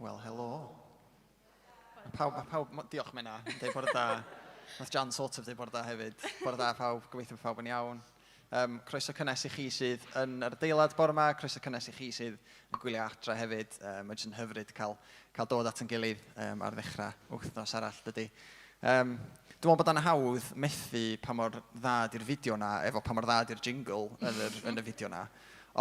Wel, helo. Mae pawb, mae pawb, diolch Menna, yn dweud bore da. Nath Jan sort of dweud bore da hefyd. Bore da pawb, gobeithio bod pawb yn iawn. Um, croeso cynnes i chi sydd yn yr adeilad bore yma, croeso cynnes i chi sydd yn gwylio adre hefyd. Um, mae jyst yn hyfryd cael, cael dod at yn gilydd um, ar ddechrau wythnos arall, dydy. Um, dwi'n meddwl bod o'n hawdd methu pa mor dda di'r fideo na, efo pa mor dda di'r jingle yn, yr, yn y fideo na.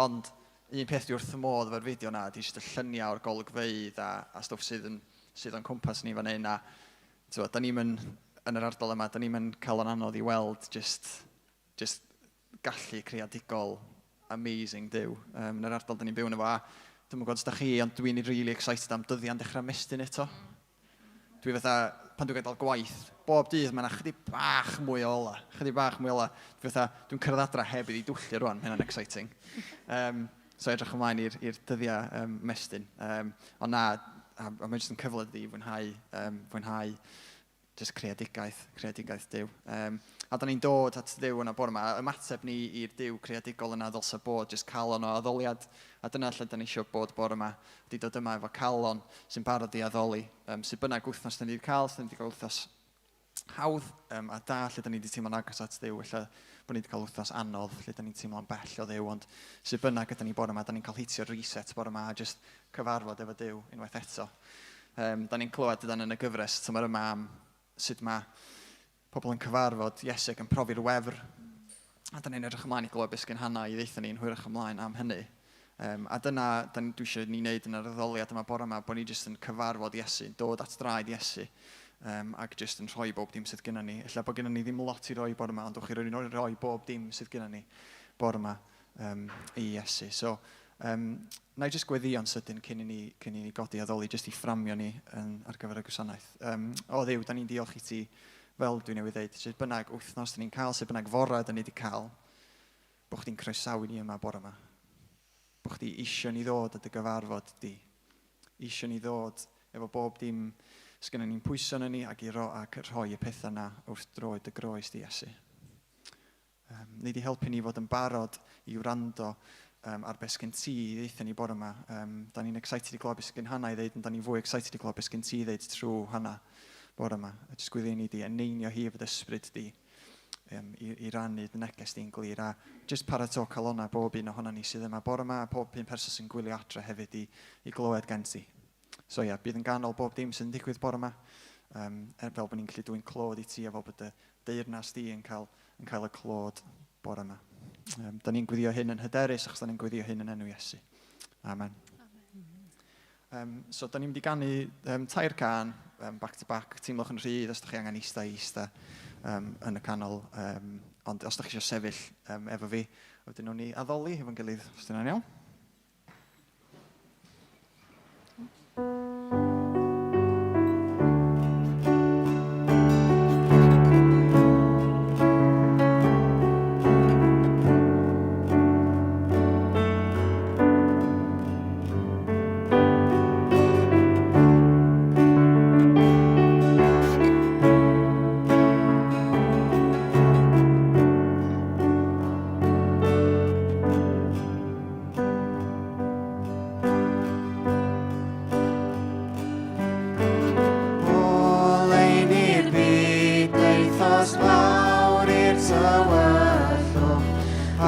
Ond un peth dwi wrth fy modd efo'r fideo 'na ydy jyst y lluniau o'r golygfeydd a, a stwff sydd, yn, sydd o'n cwmpas ni fan hyn. A tibod, da ni'm yn, yn yr ardal yma, da ni'm yn cael o'n anodd i weld jyst, jyst gallu creadigol amazing Duw um, yn yr ardal da ni'n byw yn efo. A dwi'm yn gwybod os da chi, ond dwi'n really excited am dyddiau'n dechrau mestyn eto. Dwi fatha, pan dwi'n gadael gwaith, bob dydd mae 'na chydig bach mwy o ola. Chydig bach mwy o ola. Dwi fatha, dwi'n cyrraedd adra heb iddi dwyllu rwan, mae hynna'n exciting. Um, so edrych ymlaen i'r i'r dyddiau um, mestyn. Um, ond na, a, a mae jyst yn cyfle dydi i fwynhau, um, fwynhau jyst creadigaeth, creadigaeth Duw. Um, a da ni'n dod at Dduw yna bore yma. Ymateb ni i'r Duw creadigol yna ddylse bod jyst calon o addoliad. A dyna lle da ni eisiau bod bore yma. Ydy dod yma efo calon sy'n barod i addoli. Um, sut bynnag wythnos da ni wedi cael, os da ni wedi cael wythnos hawdd um, a da lle da ni wedi teimlo'n agos at Dduw, ella bod ni wedi cael wythnos anodd lle da ni'n teimlo'n bell o Dduw, ond sut bynnag ydyn ni bore yma, da ni'n cael hitio reset bore yma a just cyfarfod efo Duw unwaith eto. Um, da ni'n clywed dydan yn y gyfres tymor yma am sut mae pobl yn cyfarfod Iesu ac yn profi'r wefr. A da ni'n edrych ymlaen i glywed beth sgyn Hannah i ddeutha ni'n hwyrach ymlaen am hynny. Um, a dyna da ni, dwi eisiau ni wneud yn yr addoliad yma bore yma, bod ni jyst yn cyfarfod Iesu, yn dod at draed Iesu, um, ac jyst yn rhoi bob dim sydd gennym ni. Ella bod gennym ni ddim lot i roi bore yma, ond dwch chi roi, roi bob dim sydd gennym ni bore yma um, i Iesu. So, um, na i jyst gweddïo'n sydyn cyn i ni, cyn i ni godi addoli, jyst i fframio ni yn, ar gyfer y gwasanaeth. Um, o Dduw, da ni'n diolch i ti, fel dwi newydd ddeud, sut bynnag wythnos da ni'n cael, sut bynnag fora da ni wedi cael, bod chdi'n croesawu ni yma bore yma. Bod chdi isio ni ddod at dy gyfarfod di. Isio ni ddod efo bob dim sgynnon ni'n pwyso arnon ni ac i ro ac rhoi y pethau na wrth droed dy groes di, Iesu. Um, nei di helpu ni fod yn barod i wrando um, ar beth sgyn ti i ddeutha ni bore yma. Um, da ni'n excited i glywed beth sgyn Hannah i ddeud, ond da ni'n fwy excited i glywed beth sgyn ti i ddeud trwy Hannah bore yma. A jyst gwyddio ni di eneinio hi efo dy ysbryd di um, i, i rannu dy neges di'n glir. A jyst paratô calonnau bob un ohono ni sydd yma bore yma, a pob un person sy'n gwylio adre hefyd i, i glywed gen ti. So ia, bydd yn ganol bob dim sy'n digwydd bore yma, um, er fel bod ni'n gallu dwyn clod i ti a fel bod dy deyrnas di yn cael, yn cael y clod bore yma. Um, da ni'n gwyddio hyn yn hyderus achos da ni'n gwyddio hyn yn enw Iesu. Amen. Amen. Um, so, da ni'n mynd i ganu um, tair can, um, back to back. Teimlwch yn rhydd os da chi angen eista i eista um, yn y canol. Um, ond os da chi eisiau sefyll um, efo fi, wedyn nhw'n ni addoli efo'n gilydd, os dyna'n iawn. Oleuni'r byd daethost lawr i'r tywyllwch,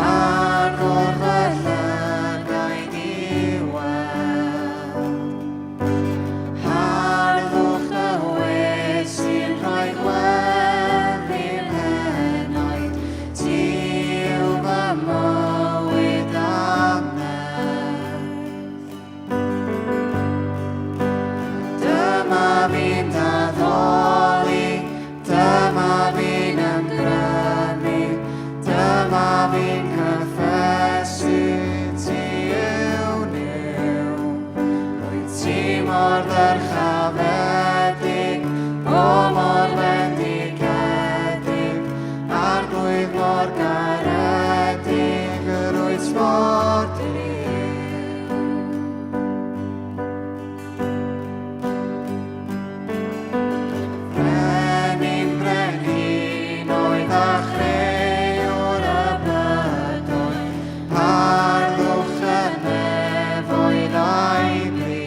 agor fy llygaid i weld. Harddwch dy wedd sy'n rhoi gwedd i'm henaid, ti yw fy mywyd a'm nerth. Dyma fi'n d'addoli, dyma fi'n ymgrymu, dyma fi'n cyffesu, ti yw Nuw. Rwyt ti mor ddyrchafedig, o mor fendigedig, Arglwydd mor garedig, rwyt mor driw. Brenin brenhinoedd a chreuwr y bydoedd, harddwch y nefoedd a'i bri.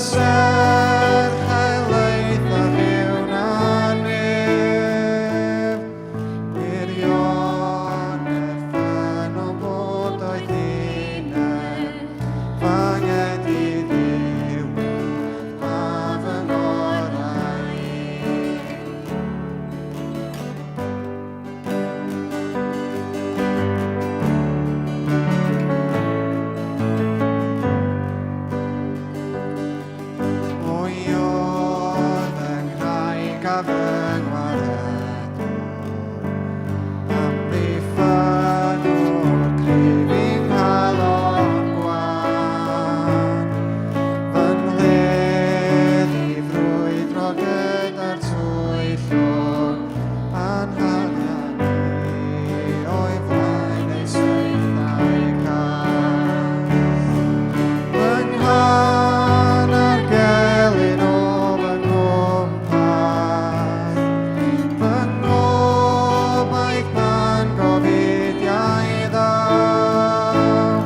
serch helaethach yw na neb. Gwirionedd ffynnon bob doethineb, f'angen i ddiwedd, ma fy ngorau i. O Ior fy nghraig a fy ngwaredwr, amddiffynnwr cryf i nghalon gwan, fy nghledd i frwydro gyda'r twyllwr, a'n harian i o'i flaen ei saethau cas. Fy nghân a'r gelyn o fy nghwmpas, fy ngobaith pan gofidiau ddaw,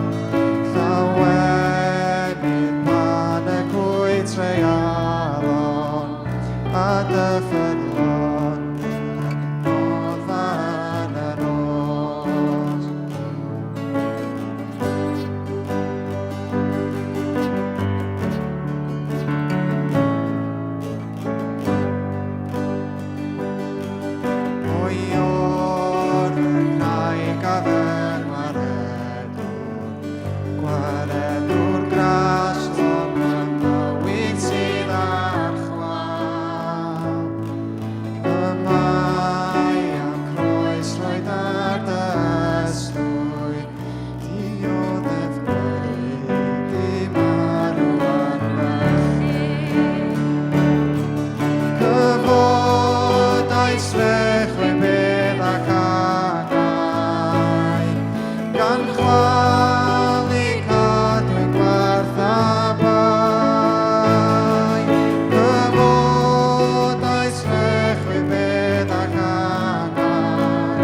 llawenydd pan y cwyd treialon, a dy ffyddlon noddfa yn y nos. O Ior fy nghraig a fy ngwaredwr, gwaredwr graslon fy mywyd sydd ar chwâl. Y mae am croes roed ar dy ystlwy, dioddef di marw yn fy lle. Cyfodais rechwe bedd ac agau, gan chwalu cadwyn gwerth a bai. Cyfodais rechwe bedd ac agau,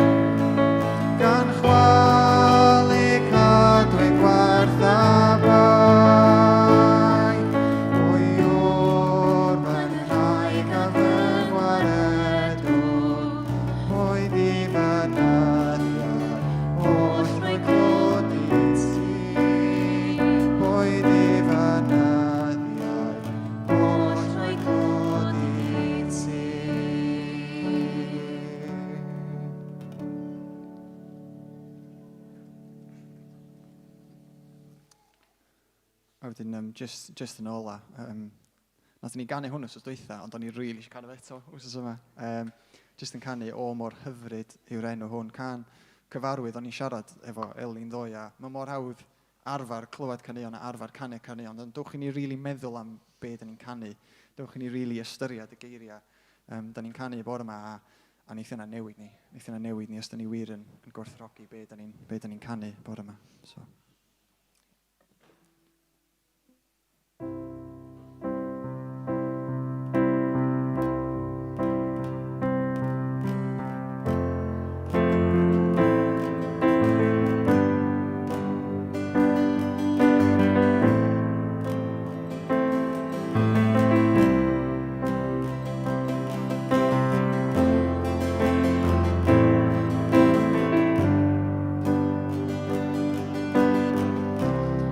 gan chwalu cadwyn gwerth a bai. O Ior fy nghraig a fy ngwaredwr, boed i fy nyddiau oll roi clod i ti. Boed i fy nyddiau oll roi clod i ti. A wedyn, just yn ola, nathon ni ganu hwn wsos dwytha, ond o'n i rili eisiau canu fe eto wsos yma. Just yn canu o mor hyfryd yw'r enw hwn. Cân cyfarwydd, o'n i'n siarad efo Elin ddoe, a mae mor hawdd arfer clywed caneuon a arfer canu caneuon, ond dewch i ni rili meddwl am be da ni'n canu. Dewch i ni rili ystyried y geiriau da ni'n canu y bore yma, a neith yna newid ni. Neith yna newid ni os da ni wir yn gwerthfawrogi be da ni'n canu bore yma. So.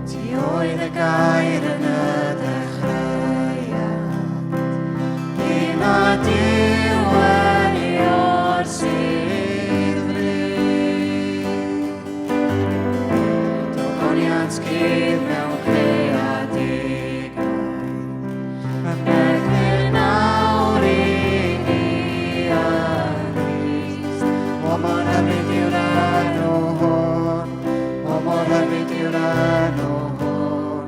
Ti oedd y gair yn y dechreuad, un â Duw yn ei orsedd fri. Dogoniant cudd mewn creadigaeth, yn eglur nawr i ni yng Nghrist. O mor hyfryd yw'r enw hwn, o mor hyfryd yw'r enw hwn,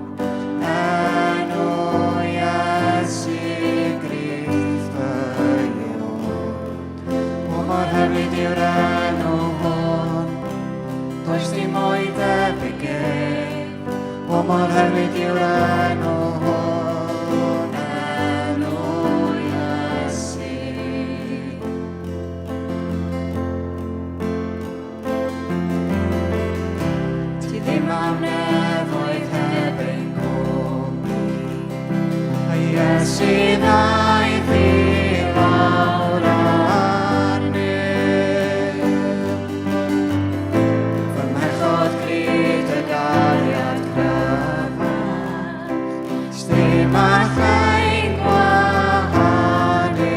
Does dim allai'n gwahanu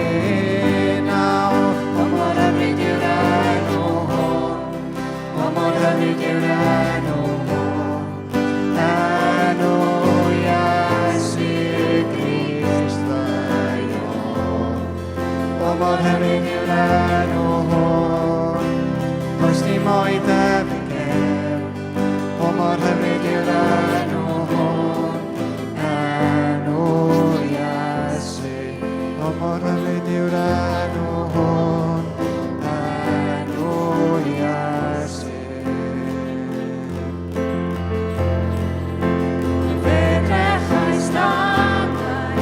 nawr. O mor hyfryd yw'r enw hwn. O mor hyfryd yw'r enw hwn. Enw Iesu Grist fy Ion. O mor hyfryd yw'r enw hwn. Does dim o'i debyg ef. O mor hyfryd yw'r enw hwn. Enw Iesu. O mor hyfryd yw'r enw hwn. Enw Iesu. Fe drechais dadau,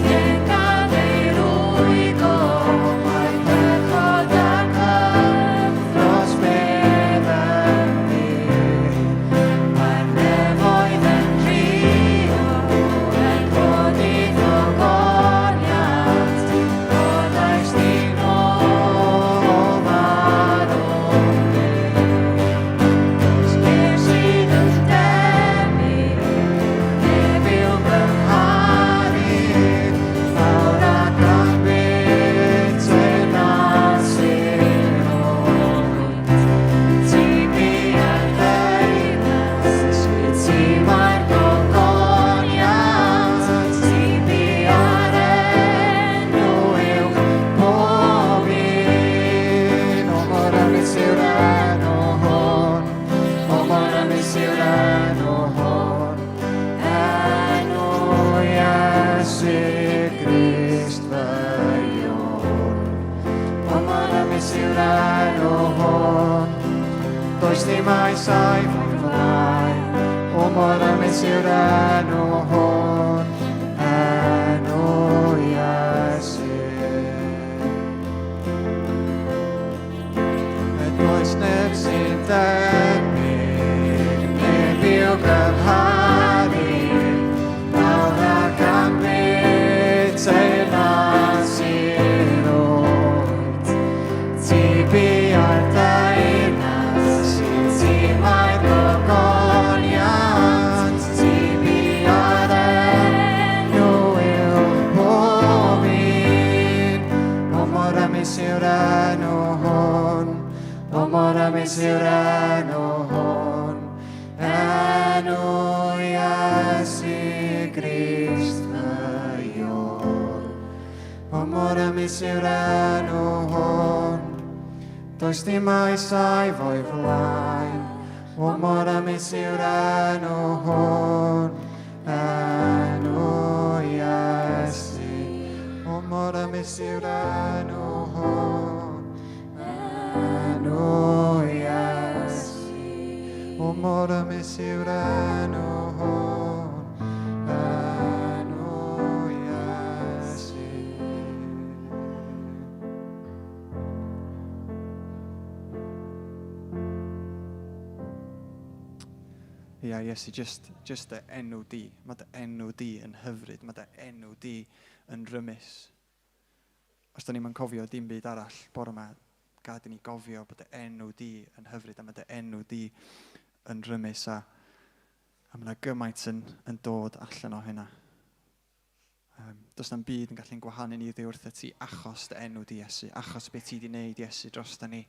ieuengaf ei rwygo, mae pechod ac Dros beth yn Mae'r nefoedd yn crio, yn codi gogoniant, codais di nôl o farw. Does neb sydd yn debyg, neb i'w gymharu, Mawr ac anfyd teyrnas i'r oed. Ti biau'r deyrnas, Ti mae'r gogoniant, ti biau'r enw uwch pob un. O mor rymus yw'r enw hwn, o mor rymus yw'r enw hwn. Enw Iesu Grist fy Ion. O mor rymus yw'r enw hwn, does dim a'i saif o'i flaen. O mor rymus yw'r enw hwn, enw Iesu. Does neb sy'n debyg, neb i'w gymharu, mawr ac am byth teyrnas i'r oed. Ti biau'r deyrnas, ti mae'r gogoniant, ti biau'r enw uwch pob un. O mor rymus yw'r enw hwn, o mor rymus yw'r enw hwn, enw Iesu Grist fy Ion. O mor rymus yw'r enw hwn, does dim a'i saif o'i flaen. O mor rymus yw'r enw hwn, enw Iesu. O mor rymus yw'r enw hwn, enw Iesu. O mor rymus yw'r enw hwn, enw Iesu. Ia, Iesu, just dy enw di. Mae dy enw di yn hyfryd. Mae dy enw di yn rymus. Os da ni'm yn cofio dim byd arall bore yma, gad i ni gofio bod dy enw di yn hyfryd a mae dy enw di yn rymus a mae yna gymaint yn dod allan o hynna. Does na'm byd yn gallu'n gwahanu ni oddi wrthyt ti achos dy enw di, Iesu, achos beth ti di wneud, Iesu, drosta ni.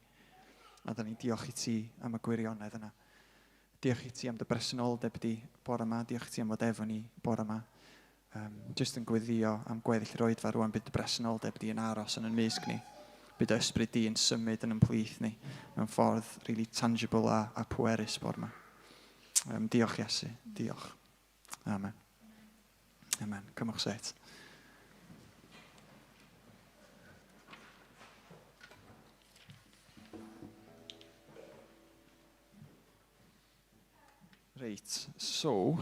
A da ni'n diolch i ti am y gwirionedd yna. Diolch i ti am dy bresenoldeb di bore yma. Diolch i ti am fod efo ni bore yma. Just yn gweddio am gweddill yr oedfa rwan, bydd dy bresenoldeb di yn aros yn yn mysg ni. Bydd dy ysbryd di yn symud yn yn plith ni mewn ffordd really tangible a pwerus bore yma. Diolch Iesu, diolch. Amen. Amen. Cymwch set. Reit, so,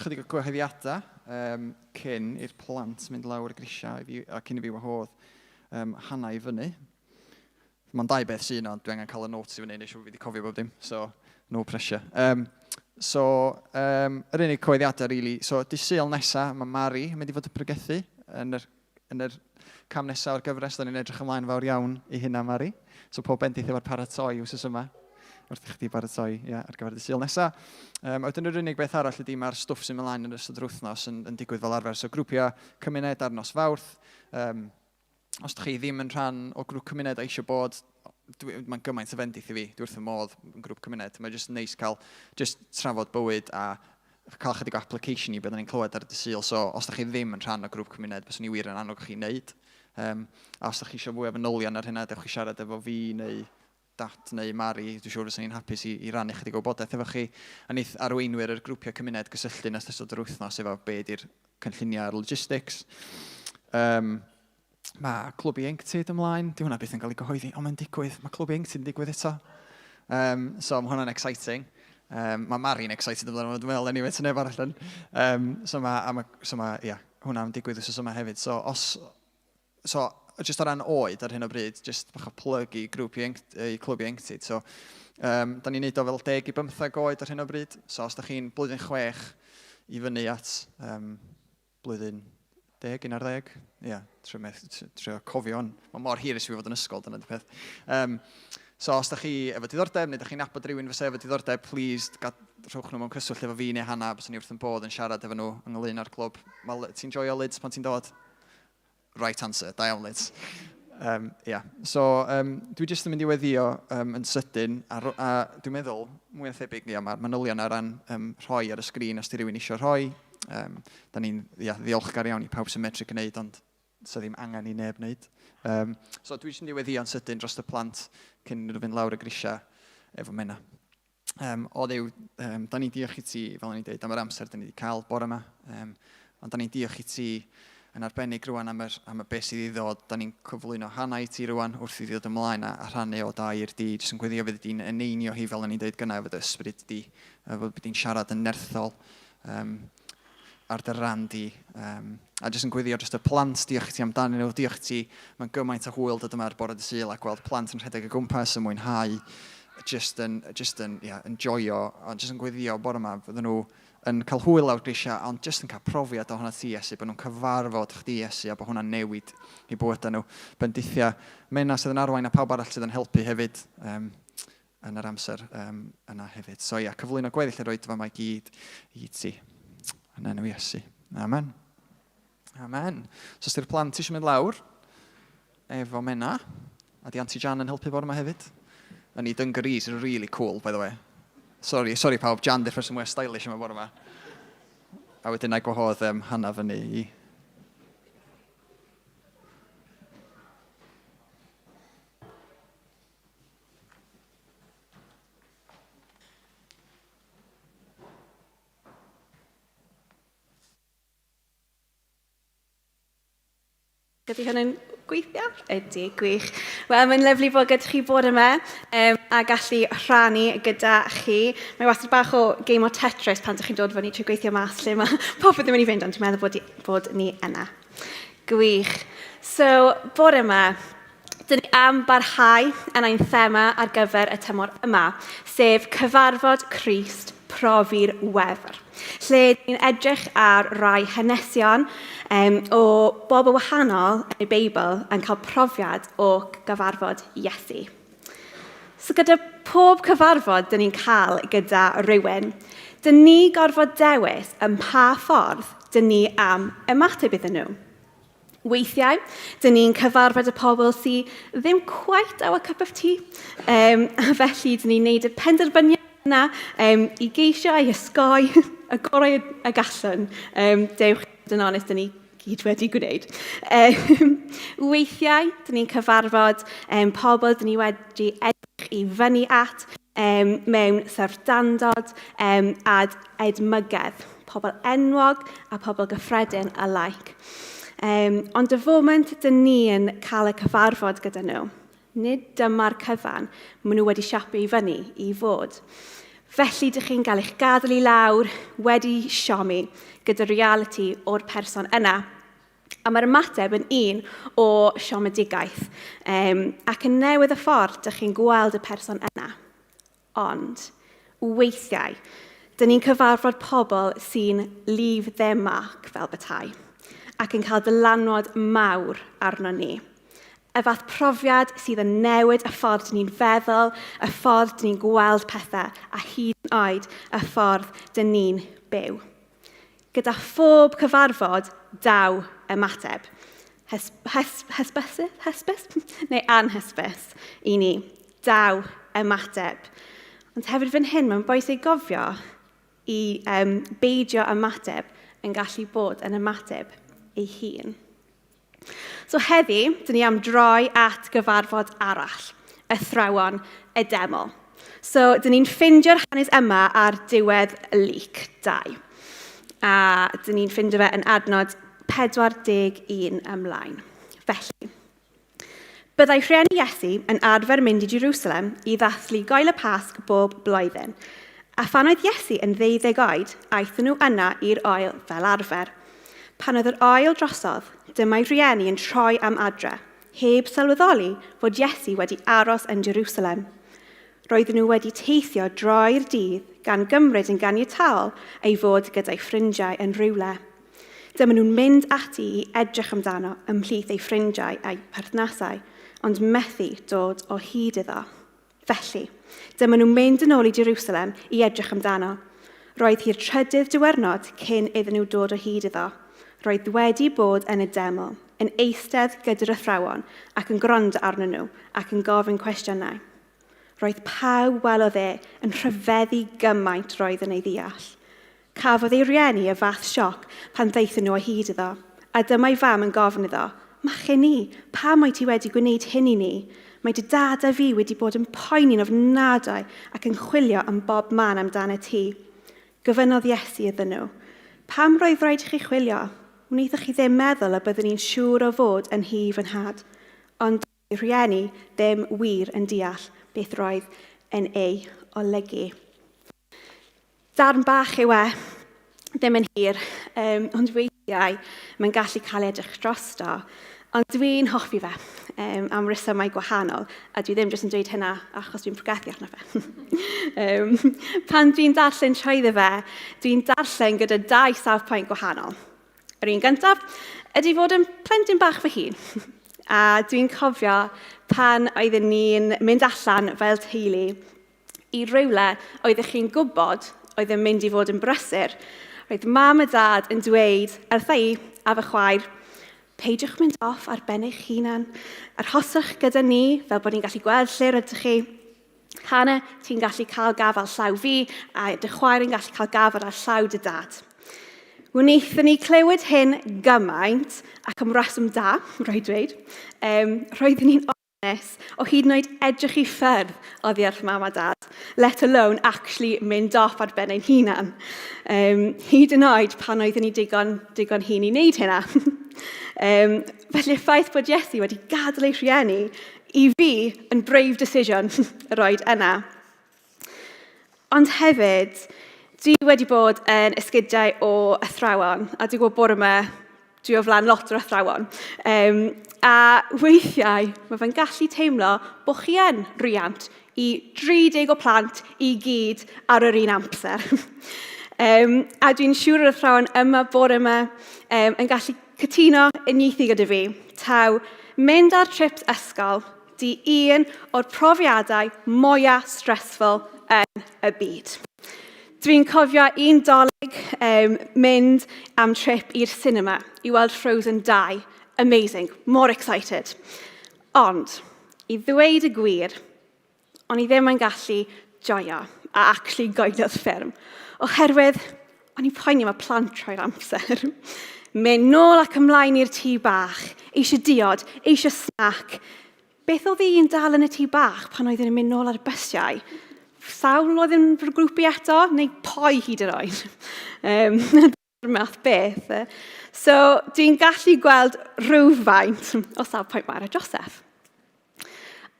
chydig o gyhoeddiadau cyn i'r plant mynd lawr y grisiau i fi, a cyn i fi wahodd Hannah i fyny. Mae'n dau beth sy'n, ond dwi angen cael y notes i fyny, neu siŵr fi wedi cofio bob dim, so no pressure. So, yr unig cyhoeddiadau, really, so dydd Sul nesa, mae Mari yn mynd i fod yn pregethu yn yr cam nesaf o'r gyfres. Da ni'n edrych ymlaen fawr iawn i hynna, Mari. So pob bendith efo'r paratoi wsos yma. wrth i chdi baratoi yeah, ar gyfer y Sul nesaf. A wedyn yr unig beth arall ydy mae'r stwff sy'n mynd mlaen yn ystod yr wythnos yn, yn digwydd fel arfer. So grwpiau cymuned ar nos Fawrth. Os ydych chi ddim yn rhan o grŵp cymuned a eisiau bod, mae'n gymaint o fendith i fi, dwi wrth y modd yn grŵp cymuned. Mae'n jyst neis cael just trafod bywyd a cael chydig o application i beth ni'n clywed ar y dydd Sul. So os ydych chi ddim yn rhan o grŵp cymuned, byswn i wir yn annog chi wneud. A os ydych chi eisiau fwy o fanylion ar hynna, dewch chi siarad efo fi neu Dat neu Mari, dwi'n siŵr fysa ni'n hapus i, i rannu chydig o wybodaeth efo chi. A wneith arweinwyr yr grwpiau cymuned gysylltu yn ystod yr wythnos efo be ydy'r cynlluniau a'r logistics. Mae Clwb Ieuenctid ymlaen. Di hwnna byth yn cael ei gyhoeddi, ond mae'n digwydd. Mae Clwb Ieuenctid yn digwydd eto. So mae hwnna'n exciting. Mae Mari'n excited amdano fo, dwi'n meddwl, anyway, so neb arall yn. So mae, a ma, so mae, ia, hwnna'n digwydd wythnos yma hefyd. So, os, so, just o ran oed ar hyn o bryd, just bach o plug i grŵp ieuenct, i clwb ieuenctid. So, da ni'n neud o fel 10 i 15 oed ar hyn o bryd. So, os da chi'n blwyddyn 6 i fyny at blwyddyn 10, 11, ie, yeah, trio, trio cofio hwn. Mae mor hir ers fi fod yn ysgol, dyna di peth. So, os da chi efo diddordeb, neu da chi'n nabod rhywun fysa efo diddordeb, please, gad, rhowch nhw mewn cyswllt efo fi neu Hannah, byswn ni wrth yn bodd yn siarad efo nhw ynglyn â'r clwb. Ti'n joio Lids pan ti'n dod? Right answer, da iawn Liz. Yeah. So, dwi jyst yn mynd i weddio yn sydyn, a, a dwi'n meddwl, mwy na thebyg, ia, mae'r manylion ar ran rhoi ar y sgrin os di rhywun eisiau rhoi. Da ni'n ia, ddiolchgar iawn i pawb sy'n medru gwneud, ond so ddim angen i neb wneud. So dwi jyst yn mynd i weddio yn sydyn dros y plant cyn nhw fynd lawr y grisiau efo Menna. O Dduw, da ni'n diolch i ti, fel o'n i'n dweud, am yr amser da ni wedi cael bore yma. Ond da ni'n diolch i ti yn arbennig rwan am, yr, am y beth sydd i ddod. Da ni'n cyflwyno Hannah i ti rwan wrth iddi ddod ymlaen a, a rhannu o dair di. Jyst yn gweddio fydd di'n eneinio hi fel o'n i'n dweud gynnau efo dy ysbryd di. Fod di'n siarad yn nerthol ar dy ran di. A jyst yn gweddio dros y plant, diolch i ti amdanyn nhw, diolch i ti. Mae'n gymaint o hwyl dod yma ar bore dy Sul a gweld plant yn rhedeg o gwmpas yn mwynhau, jyst yn, jyst yn, yeah, yn joio, ond jyst yn gweddio bore yma, fydden nhw yn cael hwyl lawr grisiau, ond jyst yn cael profiad ohono ti, Iesu, bod nhw'n cyfarfod chdi, Iesu, a bod hwnna'n newid i bywydau nhw. Bendithiau Menna sydd yn arwain a pawb arall sydd yn helpu hefyd yn yr amser yna hefyd. So ia, cyflwyno gweddill yr oedfa yma i gyd i ti. Yn enw Iesu. Amen. Amen. So os di'r plant eisiau mynd lawr efo Menna, a di Auntie Jan yn helpu bore yma hefyd. Yn ei dungarees, really cool, by the way. Sorry, sorry pawb, Jan di'r person mwyaf stylish yma bore yma. A wedyn na i gwahodd Hannah fyny i... Ydy hwn yn gweithio? Ydy, gwych. Wel, mae'n lyflu bod gyda chi bod yma a gallu rhannu gyda chi. Mae wastad bach o game o Tetris pan ydych chi'n dod fyny trwy gweithio mas lle mae popeth yn mynd i fynd, ond dwi'n meddwl bod, bod ni yna. Gwych. So, bore yma, dyn ni am barhau yn ein thema ar gyfer y tymor yma, sef cyfarfod Crist profi'r wefr, lle ni'n edrych ar rai hanesion o bobl wahanol yn y Beibl yn cael profiad o gyfarfod Iesu. So gyda pob cyfarfod dyn ni'n cael gyda rhywun, dyn ni gorfod dewis ym mha ffordd dyn ni am ymateb iddyn nhw. Weithiau, dyn ni'n cyfarfod y pobl sydd ddim quite our cup of tea, a felly dyn ni'n neud y penderfyniad yna i geisio ei hysgoi y gorau y gallwn. Dewch yn onest, dyn ni gyd wedi gwneud. Weithiau, dyn ni'n cyfarfod pobl dyn ni wedi edrych i fyny at mewn syfrdandod a edmygedd, pobl enwog a pobl gyffredin alike. Ond y foment dyn ni'n cael y cyfarfod gyda nhw, nid dyma'r cyfan maen nhw wedi siapio i fyny i fod. Felly dych chi'n cael eich gadael i lawr wedi siomi gyda realiti o'r person yna. A mae'r ymateb yn un o siomedigaeth. Ac yn newydd y ffordd, dych chi'n gweld y person yna. Ond, weithiau, dyn ni'n cyfarfod pobl sy'n leave their mark fel petai, ac yn cael dylanwad mawr arno ni. Y fath profiad sydd yn newid y ffordd dyn ni'n feddwl, y ffordd dyn ni'n gweld pethau, a hyd yn oed y ffordd dyn ni'n byw. Gyda phob cyfarfod, daw ymateb. Hes, hes, hysbysu, hysbys? Neu anhysbys i ni. Daw ymateb. Ond hefyd fan hyn, mae'n bwysig gofio i um, beidio ymateb yn gallu bod yn ymateb ei hun. So heddi, dyn ni am droi at gyfarfod arall, athrawon y deml. So, dyn ni'n ffeindio'r hanes yma ar diwedd Luc 2. A dyn ni'n ffindio fe yn adnod 41 ymlaen. Felly, byddai rhieni Iesu yn arfer mynd i Jerusalem i ddathlu Goel y Pasg bob blwyddyn. A phan oedd Iesu yn ddeuddeg oed, aethon nhw yna i'r oel fel arfer. Pan oedd yr oel drosodd, dyma'i rhieni yn troi am adre, heb sylweddoli fod Iesu wedi aros yn Jerusalem. Roedden nhw wedi teithio droi'r dydd gan gymryd yn ganiataol ei fod gyda'i ffrindiau yn rhywle. Dyma nhw'n mynd ati i edrych amdano ymhlith ei ffrindiau a'i pherthnasau, ond methu dod o hyd iddo. Felly, dyma nhw'n mynd yn ôl i Jerusalem i edrych amdano. Roedd hi'r trydydd diwrnod cyn iddyn nhw dod o hyd iddo. Roedd wedi bod yn y deml, yn eistedd gyda'r athrawon ac yn gwrando arnyn nhw ac yn gofyn cwestiynau. Roedd pawb welodd e yn rhyfeddu gymaint roedd yn ei ddeall. Cafodd ei rieni y fath sioc pan ddaethon nhw o hyd iddo, a dyma'i fam yn gofyn iddo, Machgen i, pam wyt ti wedi gwneud hyn i ni? Mae dy dad a fi wedi bod yn poeni'n ofnadwy ac yn chwilio am bob man amdanat ti. Gofynnodd Iesu iddyn nhw, Pam roedd rhaid i chi chwilio? Wnaethoch chi ddim meddwl y byddwn i'n siŵr o fod yn nhŷ fy nhad? Ond doedd ei rhieni ddim wir yn deall beth roedd yn ei olygu. Darn bach yw e, ddim yn hir, um, ond weithiau mae'n gallu cael ei edrych drosto. Ond dwi'n hoffi fe um, am resymau gwahanol, a dwi ddim jyst yn dweud hynna achos dwi'n pregethu arno fe. um, pan dwi'n darllen trwyddo fe, dwi'n darllen gyda dau safpwynt gwahanol. Yr un gyntaf ydy fod yn plentyn bach fy hun. A dwi'n cofio pan oeddwn ni'n mynd allan fel teulu i rywle oeddech chi'n gwybod oedd yn mynd i fod yn brysur. Roedd mam a dad yn dweud wrtha i a fy chwaer, peidiwch mynd off ar ben eich hunan, arhoswch gyda ni fel bod ni'n gallu gweld lle rydych chi. Hannah, ti'n gallu cael gafael llaw fi, a dy chwaer yn gallu cael gafael ar llaw dy dad. Wnaethon ni clywed hyn gymaint, ac am reswm da, rhaid dweud. Um, roeddwn ni'n Nes o hyd yn oed edrych i ffyrdd oddi wrth mam a dad, let alone actually mynd off ar ben ein hunan. Um, hyd yn oed pan oeddwn ni digon, digon hyn i wneud hynna. um, felly y ffaith bod Iesu wedi gadael ei rhieni i fi yn brave decision yr oed yna. Ond hefyd, dwi wedi bod yn esgidiau o athrawon, a dwi'n gwybod bore yma, dwi o flaen lot o'r athrawon. Um, a weithiau, mae fe'n gallu teimlo bod chi yn riant i 30 o plant i gyd ar yr un amser. um, a dwi'n siŵr yr athrawon yma bore yma um, yn gallu cytuno uniaethu gyda fi. Taw, mynd ar trips ysgol 'di un o'r profiadau mwya stressful yn y byd. Dwi'n cofio un dolyg um, mynd am trip i'r cinema i weld Frozen 2. Amazing, more excited. Ond, i ddweud y gwir, o'n i ddim yn gallu joio a actually goeliodd ffilm. Oherwydd, o'n i'n poeni am y plant trwy'r amser. Mynd nôl ac ymlaen i'r tŷ bach, eisiau diod, eisiau snac. Beth oedd i'n dal yn y tŷ bach pan oeddwn i'n mynd nôl ar y bysiau? Sawl oedd yn fy grŵp i eto, neu poi hyd yn oed? Um, math beth. So, dwi'n gallu gweld rhywfaint o safpwynt Mair a Joseph.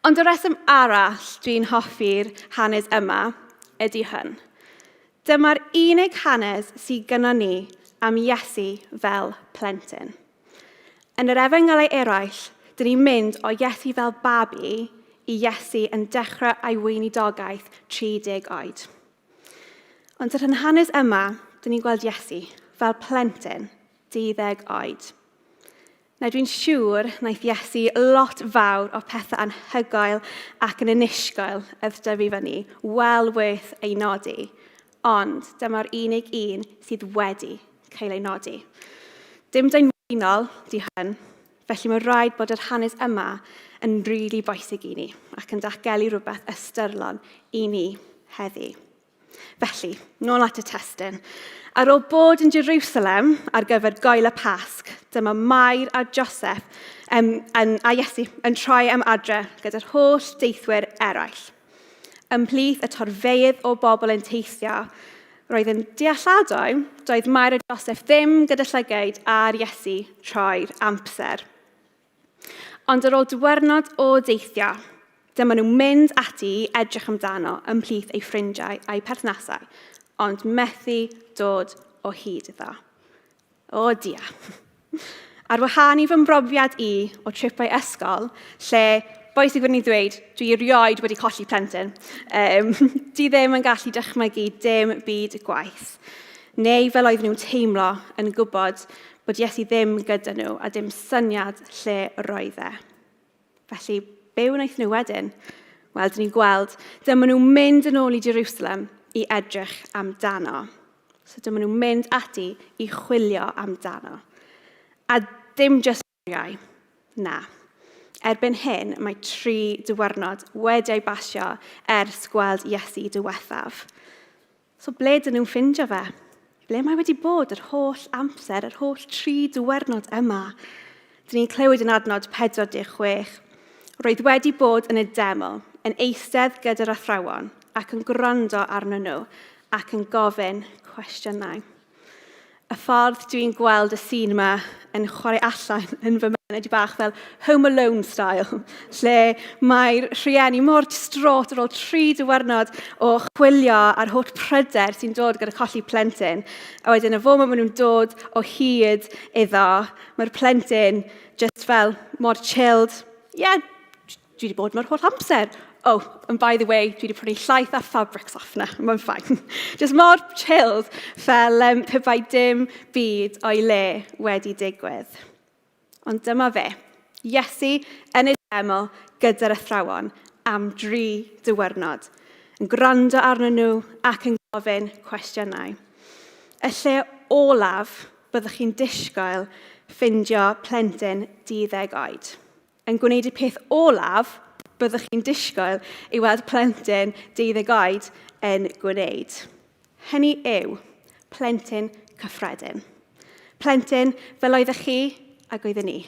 Ond y reswm arall dwi'n hoffi'r hanes yma ydy hyn. Dyma'r unig hanes sydd gynnon ni am Iesu fel plentyn. Yn yr efengylau eraill, dyn ni'n mynd o Iesu fel babi i Iesu yn dechrau ei weinidogaeth 30 oed. Ond yr hanes yma, dyn ni'n gweld Iesu fel plentyn, 12 oed. Na, dwi'n siŵr wnaeth Iesu lot fawr o pethau anhygoel ac yn annisgwyl wrth dyfu fyny, well worth ei nodi. Ond dyma'r unig un sydd wedi cael ei nodi. Dim daenwaenol di hyn, felly mae rhaid bod yr hanes yma yn rili really bwysig i ni ac yn datgelu rhywbeth ystyrlon i ni heddi. Felly, nôl at y testun. Ar ôl bod yn Jerusalem ar gyfer goel y Pasg, dyma Mair a Joseph um, yn, a Iesu yn troi am adre gyda'r holl deithwyr eraill. Ymhlith y torfeydd o bobl yn teithio, roedd yn dealladwy, doedd Mair a Joseph ddim gyda llygaid ar Iesu troi'r amser. Ond ar ôl diwrnod o deithio, dyma nhw'n mynd ati i edrych amdano ymhlith eu ffrindiau a'u perthnasau, ond methu dod o hyd iddo. O dia. Ar wahân i fy mhrofiad i o tripau ysgol, lle boes i fod ni ddweud, dwi erioed wedi colli plentyn, um, di ddim yn gallu dychmygu dim byd gwaith. Neu fel oedden nhw'n teimlo yn gwybod bod Iesu ddim gyda nhw a dim syniad lle roedd e. Felly, be wnaeth nhw wedyn? Wel, dyn ni'n gweld, dyma nhw'n mynd yn ôl i Jerusalem i edrych amdano. So dyma nhw'n mynd ati i chwilio amdano. A dim jyst oriau, na. Erbyn hyn, mae tri diwrnod wedi ei basio ers gweld Iesu diwethaf. So ble dyn nhw'n ffindio fe? Ble mae wedi bod yr holl amser, yr holl tri diwrnod yma? Dyn ni'n clywed yn adnod 46. Roedd wedi bod yn y deml, yn eistedd gyda'r athrawon ac yn gwrando arnyn nhw ac yn gofyn cwestiynau. Y ffordd dwi'n gweld y sîn yma yn chwarae allan yn fy mhen ydy bach fel Home Alone style, lle mae'r rhieni mor distraught ar ôl tri diwrnod o chwilio a'r holl pryder sy'n dod gyda colli plentyn. A wedyn y foment maen nhw'n dod o hyd iddo, mae'r plentyn just fel mor chilled. Yeah, dwi wedi bod yma'r holl amser. Oh, and by the way, dwi wedi prynu llaeth a fabric softener, mae'n fine. Just mor chilled fel um, pe bai dim byd o'i le wedi digwydd. Ond dyma fe, Iesu yn y deml gyda'r athrawon am dri diwrnod, yn gwrando arnyn nhw ac yn gofyn cwestiynau. Y lle olaf byddwch chi'n disgwyl ffindio plentyn 12 oed. Yn gwneud y peth olaf byddwch chi'n disgwyl i weld plentyn deuddeg oed yn gwneud. Hynny yw, plentyn cyffredin. Plentyn fel oeddech chi ac oeddwn ni.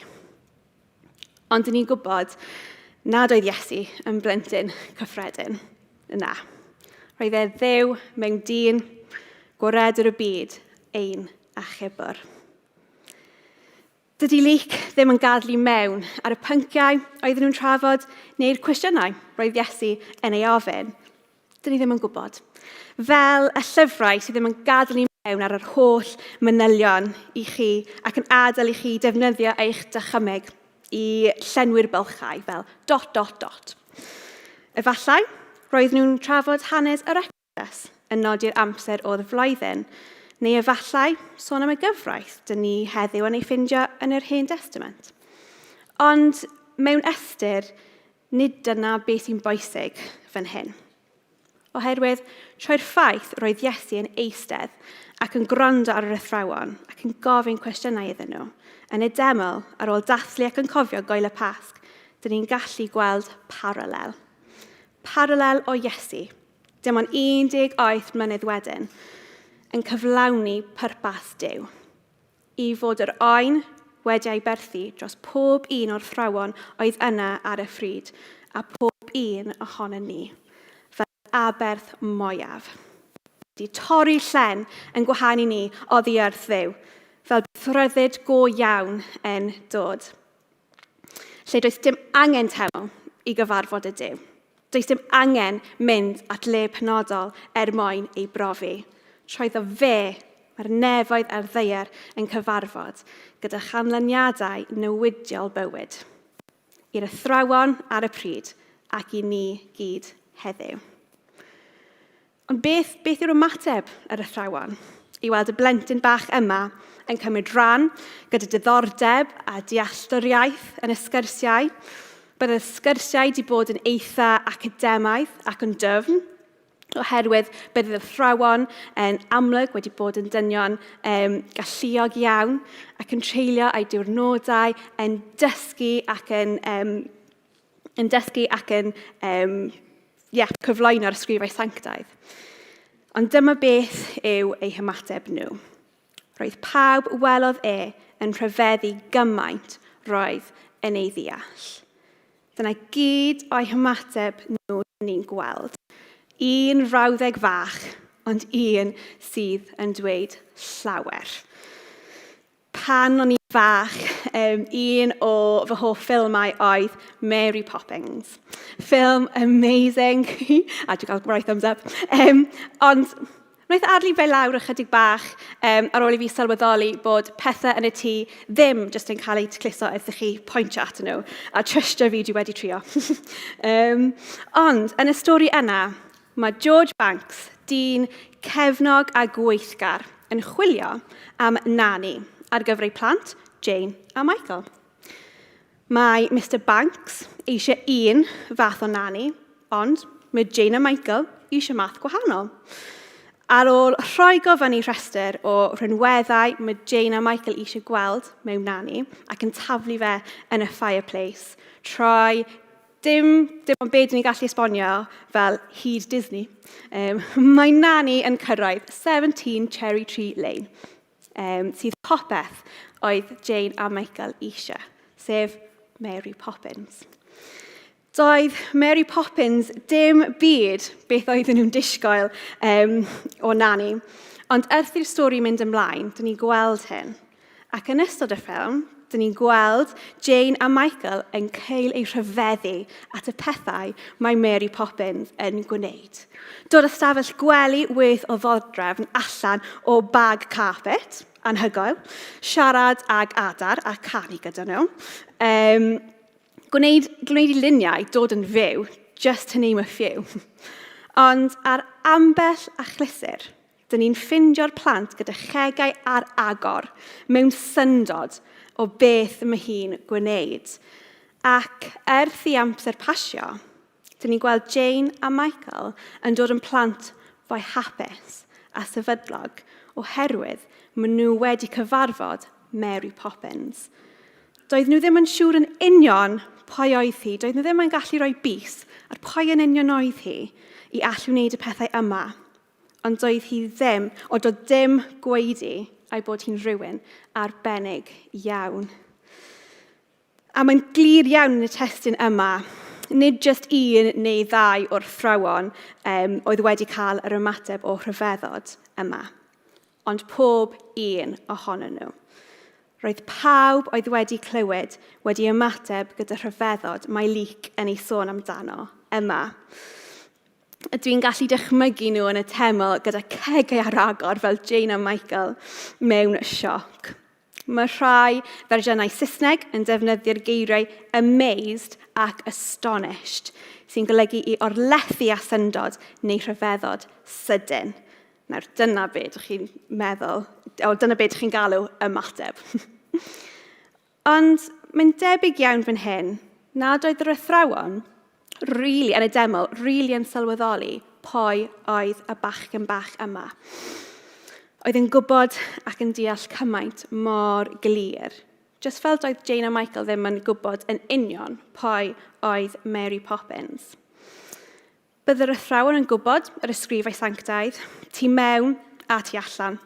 Ond dyn ni'n gwybod nad oedd Iesu yn blentyn cyffredin. Na. Roedd e ddew mewn dyn, gwaredwr y byd, ein achubwr. Dydy Luc ddim yn gadael i mewn ar y pynciau oedden nhw'n trafod neu'r cwestiynau roedd Iesu yn ei ofyn. Dyn ni ddim yn gwybod. Fel y llyfrau sydd ddim yn gadael i mewn ar yr holl manylion i chi ac yn adael i chi defnyddio eich dychymyg i llenwi'r bylchau fel dot, dot, dot. Efallai, roedd nhw'n trafod hanes yr Exodus yn nodi'r amser o'r flwyddyn, neu efallai sôn am y gyfraith dyn ni heddiw yn ei ffindio yn yr Hen Destament. Ond mewn ystyr, nid dyna beth sy'n bwysig fan hyn. Oherwydd, trwy'r ffaith roedd Iesu yn eistedd ac yn gwrando ar yr athrawon ac yn gofyn cwestiynau iddyn nhw, yn y deml, ar ôl dathlu ac yn cofio goel y Pasg, dyn ni'n gallu gweld paralel. Paralel o Iesu, dim ond 18 mlynedd wedyn, yn cyflawni pwrpas Duw, i fod yr oen wedi ei berthu dros pob un o'r thrawon oedd yna ar y pryd, a pob un ohonon ni, fel aberth mwyaf. Wedi torri llen yn gwahanu ni oddi wrth Dduw, fel rhyddid go iawn yn dod. Lle does dim angen teml i gyfarfod y Duw. Does dim angen mynd at le penodol er mwyn ei brofi. Trwyddo fe, mae'r nefoedd a'r ddaear yn cyfarfod gyda chanlyniadau newidiol bywyd. I'r athrawon ar y pryd ac i ni gyd heddiw. Ond beth, beth yw'r ymateb yr athrawon? i weld y blentyn bach yma yn cymryd rhan gyda diddordeb a dealltwriaeth yn y sgyrsiau. Bydd y sgyrsiau wedi bod yn eitha academaidd ac yn dyfn, oherwydd bydd y athrawon yn amlwg wedi bod yn dynion um, galluog iawn ac yn treulio eu diwrnodau yn dysgu ac yn, um, yn dysgu ac yn um, yeah, cyflwyno'r ysgrifau sanctaidd. Ond dyma beth yw eu hymateb nhw. Roedd pawb welodd e yn rhyfeddu gymaint roedd yn ei ddeall. Dyna gyd o'i hymateb nhw ni'n gweld. Un frawddeg fach, ond un sydd yn dweud llawer. Pan o'n i'n fach, um, un o fy hoff ffilmau oedd Mary Poppins. Ffilm amazing, a dwi'n cael rhoi thumbs up. Um, ond wnaeth adlu fe lawr ychydig bach um, ar ôl i fi sylweddoli bod pethau yn y tŷ ddim jyst yn cael eu tacluso wrth i chi pwyntio atyn nhw. A trystio fi, dwi wedi trio. um, ond yn y stori yna, Mae George Banks, dyn cefnog a gweithgar, yn chwilio am nani ar gyfer ei plant, Jane a Michael. Mae Mister Banks eisiau un fath o nani, ond mae Jane a Michael eisiau math gwahanol. Ar ôl rhoi fyny rhestr o rhinweddau mae Jane a Michael eisiau gweld mewn nani ac yn taflu fe yn y fireplace, troi Dim, dim ond be dyn ni'n gallu esbonio fel hyd Disney. Um, mae Nani yn cyrraedd 17 Cherry Tree Lane, um, sydd popeth oedd Jane a Michael eisiau, sef Mary Poppins. Doedd Mary Poppins dim byd beth oedden nhw'n disgwyl um, o Nani, ond wrth i'r stori mynd ymlaen, dyn ni'n gweld hyn. Ac yn ystod y ffilm, dyn ni'n gweld Jane a Michael yn cael eu rhyfeddu at y pethau mae Mary Poppins yn gwneud. Dod ystafell gwely worth o ddodrefn allan o bag carpet, anhygoel, siarad ag adar a canu gyda nhw, um, gwneud, gwneud i luniau dod yn fyw, just to name a few. Ond ar ambell achlysur, Dyn ni'n ffindio'r plant gyda chegau ar agor mewn syndod o beth mae hi'n gwneud. Ac erth i amser pasio, dyn ni'n gweld Jane a Michael yn dod yn plant fwy hapus a sefydlog oherwydd maen nhw wedi cyfarfod Mary Poppins. Doedd nhw ddim yn siŵr yn union pwy oedd hi, doedd nhw ddim yn gallu rhoi bys ar pwy yn union oedd hi i allu wneud y pethau yma. Ond doedd hi ddim, o doedd dim gwaedu a'i bod hi'n rhywun arbennig iawn. A mae'n glir iawn yn y testun yma, nid jyst un neu ddau o'r thrawon um, oedd wedi cael yr ymateb o rhyfeddod yma, ond pob un ohonyn nhw. Roedd pawb oedd wedi clywed wedi ymateb gyda rhyfeddod mae Luc yn ei sôn amdano yma. Dwi'n gallu dychmygu nhw yn y teml gyda cegau ar agor fel Jane a Michael mewn sioc. Mae rhai fersiynau Saesneg yn defnyddio'r geiriau amazed ac astonished, sy'n golygu i orlethu â syndod neu rhyfeddod sydyn. Nawr, dyna be ydych chi'n meddwl, o, dyna be ydych chi'n galw ymateb. Ond mae'n debyg iawn fan hyn nad oedd yr athrawon really, yn y deml, really yn sylweddoli pwy oedd y bachgen bach yma. Oedd yn gwybod ac yn deall cymaint mor glir. Just fel doedd Jane a Michael ddim yn gwybod yn union pwy oedd Mary Poppins. Bydd yr athrawon yn gwybod yr ysgrifau sanctaidd, tu mewn a tu allan.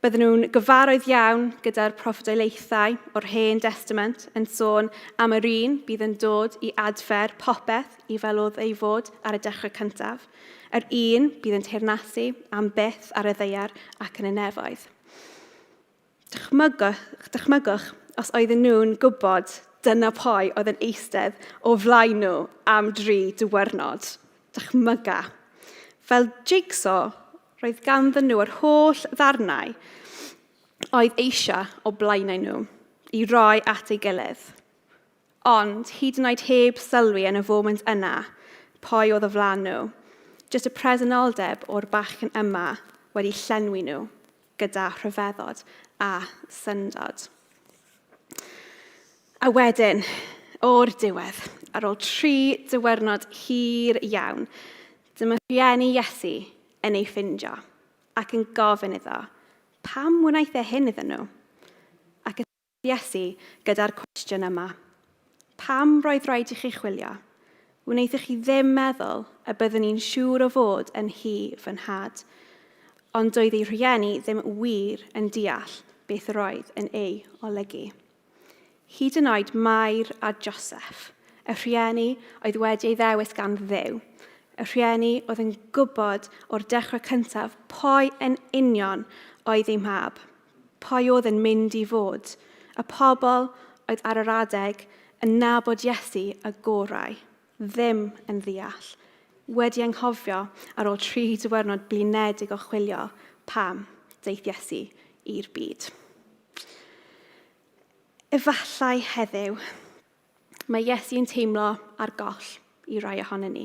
Bydden nhw'n gyfarwydd iawn gyda'r proffwydoliaethau o'r Hen Destament yn sôn am yr un bydd yn dod i adfer popeth i fel oedd ei fod ar y dechrau cyntaf, yr un bydd yn teyrnasu am byth ar y ddaear ac yn y nefoedd. Dychmygwch, dychmygwch os oedden nhw'n gwybod dyna pwy oedd yn eistedd o flaen nhw am dri diwrnod. Dychmyga. Fel jigsaw, roedd ganddyn nhw yr holl ddarnau oedd eisiau o blaenau nhw i roi at ei gilydd. Ond, hyd yn oed heb sylwi yn y foment yna, pwy oedd o flaen nhw, jyst y presenoldeb o'r bachgen yma wedi llenwi nhw gyda rhyfeddod a syndod. A wedyn, o'r diwedd, ar ôl tri diwrnod hir iawn, dyma rhieni Iesu yn ei ffindio ac yn gofyn iddo, pam wnaeth e hyn iddyn nhw? Ac Iesu gyda'r cwestiwn yma, pam roedd rhaid i chi chwilio? Wnaethoch chi ddim meddwl y byddwn i'n siŵr o fod yn nhŷ fy nhad. Ond doedd ei rhieni ddim wir yn deall beth roedd yn ei olygu. Hyd yn oed Mair a Joseff, y rhieni oedd wedi ei ddewis gan Dduw, y rhieni oedd yn gwybod o'r dechrau cyntaf pwy yn union oedd eu mab, pwy oedd yn mynd i fod, y pobl oedd ar yr adeg yn nabod Iesu y gorau, ddim yn ddeall, wedi anghofio ar ôl tri diwrnod blinedig o chwilio pam daeth Iesu i'r byd. Efallai heddiw, mae Iesu yn teimlo ar goll i rai ohonon ni.